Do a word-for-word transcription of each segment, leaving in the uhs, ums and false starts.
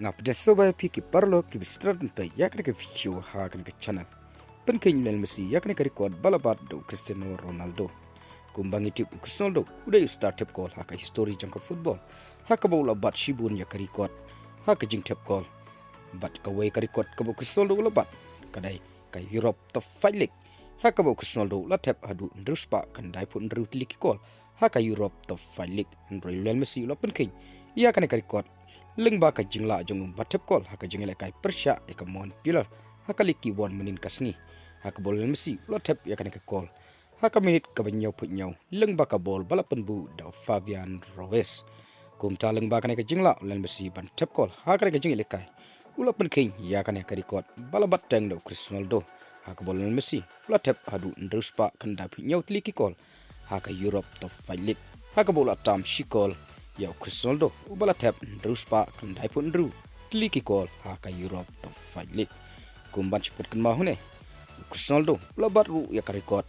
Nga pdiang sngewbha ïa phi ki paralok kiba sdang ban peit ïa kane ka video ha kane ka channel. Pynkheiñ u Lionel Messi ïa kane ka record ba la bat da u Cristiano Ronaldo. Kumba ngi tip, u Cristiano Ronaldo u dei u star thep kol ha ka history jong ka football, ha kaba u la bat shibun ïa ka record ha ka jingthep kol. Bad kawei ka record kaba u Cristiano Ronaldo u la bat ka dei ka Europe Top five League, ha kaba u Cristiano Ronaldo u la thep haduh hynriew spah khyndai phew hynriew tylli ki kol ha ka Europe Top five League. Hynrei u Lionel Messi u la pynkheiñ ïa kane ka record lyngba ka jinglah jong u ba thep kol ha ka jingïalehkai pyrshah ïa ka Montpellier ha ka Ligue one mynhynnin ka sngi, ha kaba u Lionel Messi u la thep ïa kane ka kol ha ka minit kaba hynñiew phew hynñiew lyngba ka bol ba la pynbuh da u Fabian Ruiz. Kumta lyngba kane ka jinglah u Lionel Messi ban thep kol ha kane ka jingïalehkai, u la pynkheiñ ïa kane ka record ba la bat teng da u Cristiano Ronaldo, ha kaba u Lionel Messi u la thep haduh hynriew spah khyndai phew hynñiew tylli ki kol ha ka Europe Top five League, ha kaba u la tam shi kol ïa u Cristiano Ronaldo uba la thep hynriew spah khyndai phew hynriew tylli ki kol ha ka Europe Top five League. Kum ban shu pynkynmaw hangne, u Cristiano Ronaldo u la bat ruh ïa ka record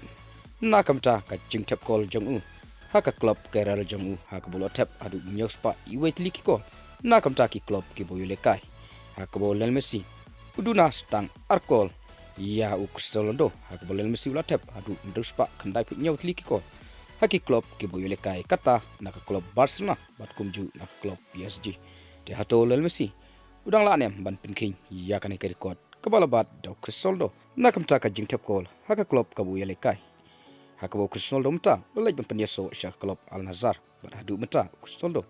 na ka bynta ka jingthep kol jong u ha ka club career jong u, ha kaba u la thep haduh hynñiew spah uwei tylli ki kol na ka bynta ki club kiba u ïalehkai, ha kaba u Lionel Messi u duna sa tang ar kol ïa u Cristiano Ronaldo, ha kaba u Lionel Messi u la thep haduh hynriew spah khyndai phew hynñiew tylli ki kol ha ki club kiba u ïalehkai, kata na ka club Barcelona bad kumjuh na ka club P S G. Te hato u Lionel Messi u dang lah ne em ban pynkheiñ ïa kane ka record kaba la bat da u Cristiano Ronaldo na ka bynta ka jingthep kol ha ka club kaba u ïalehkai, ha kaba u Cristiano Ronaldo mynta u la leit ban pynïasoh sha ka club Al Nassr? Bad haduh mynta u Cristiano Ronaldo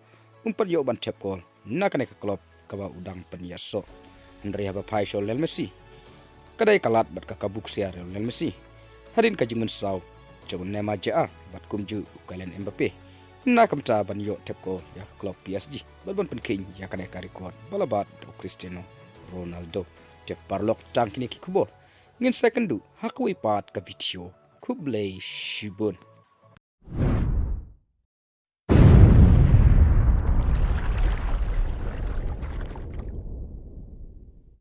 um pat ïoh ban thep kol na kane ka club kaba u dang pynïasoh. Hynrei haba phai sha u Lionel Messi, ka dei ka lad bad ka kabu ksiar ïa u Lionel Messi hadien ka jingmynsaw jong u Neymar Junior bad kumjuh u Kylian Mbappe na ka bynta ban ïoh thep kol ïa ka club P S G bad ban pynkheiñ ïa kane ka record ba la bat da u Cristiano Ronaldo. Te paralok, tang kine ki khubor ngin sa ïakynduh ha kawei pat ka video. Khublei shibun.